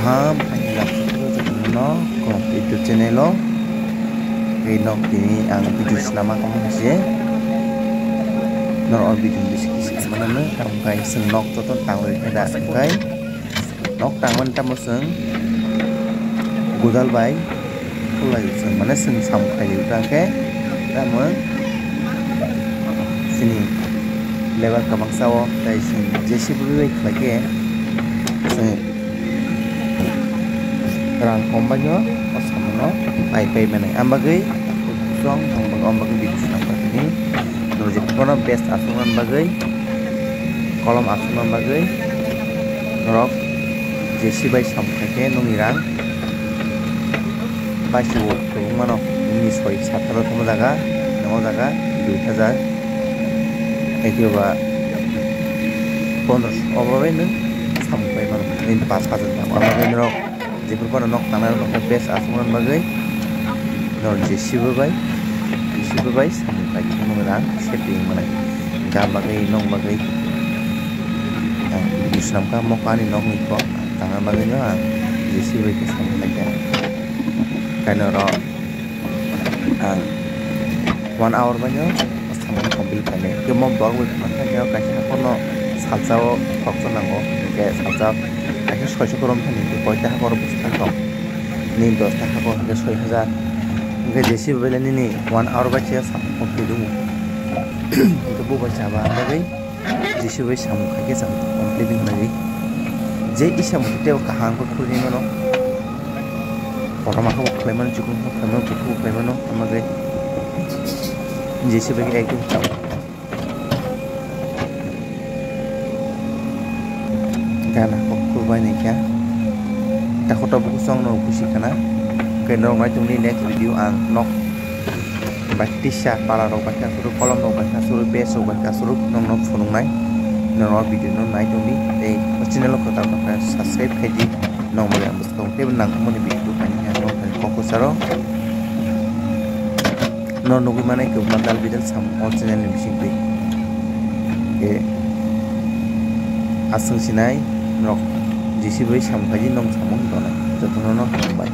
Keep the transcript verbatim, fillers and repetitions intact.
Am, ang laptop o jotono no kolom YouTube channel o. Tei nok tini ang video sinama kamo se. Nor o video bisi kisi mano no, tamo kai seng nok joto tang roi khe da kai. Nok tangmani tamo chwng godal bai khulai chwng mane chwng samung khailai tang khe tamo chini lebar kwbangsa o tei chwng J C B bai khlai khe chwng rang kom bai no o samung no pai pai mani. Am bagwi chwng tong bagwi, am bagwi video swnam bagwi ni norok je kono best aswk man bagwi kolom aswk man bagwi norok J C B bai samung khai khe nokni rang paisuk kwbangma no, nini soi sat hajar tamo jaga, nongo jaga dui hajar, ekiba pondroso obo bai nwng samung pai mano, nini pas hajar tamo, omo bai norok jephru phano nok tangna rok best aswk man bagwi norok J C B bai, J C B bai samung khai khe nokni rang setting manai, ga bagwi, nok bagwi. Ang video swnam kha mokani nokni kok tangna bagwi no ang J C B bai khe samung khai kha. Kaino oro ang one hour bai no samung complete khainai. Tei mo borok bai phano thangya kaisa hakhorno salsa o khoroksa nango, hinkhe salsa kaisa soiso korom thani hinkhe koita hakhor bwswk thang kok? Nini dosta hakhor hinkhe soi hajar. Hinkhe J C B bai le nini one hour bai se samung complete wngo. Hinkhe bo bai chaba bagwi J C B bai samung khai khe chang complete wngna di. Je isa muti tei o kaham khe khurui mano. Kotorma khe bo khlai mano, chikon khe bo khlai mano, bukhuk bo khlai mano, tamo khe J C B bai khe ekdom chao. Gana kok khurbai ni kha. Takhuk tabuk song no busi khana. Khe norok nai tongni next video ang nok bai tisa pala rok bai kha suru, kolom rok bai kha suru, bes rok bai kha suru, nong nok phunuk nai. Norok video no nai tongdi tei o channel o kwtal rok kha subscribe khai di. Nong bai ang bwskang tei nang mani video khaini kha nong kok saro. No nugui manai kwbangma dal bidal samung o channel ni bisingtwi. Khe aswng sinai norok J C B bai samung khai di, nong samung tongnai. Jotono no hambai.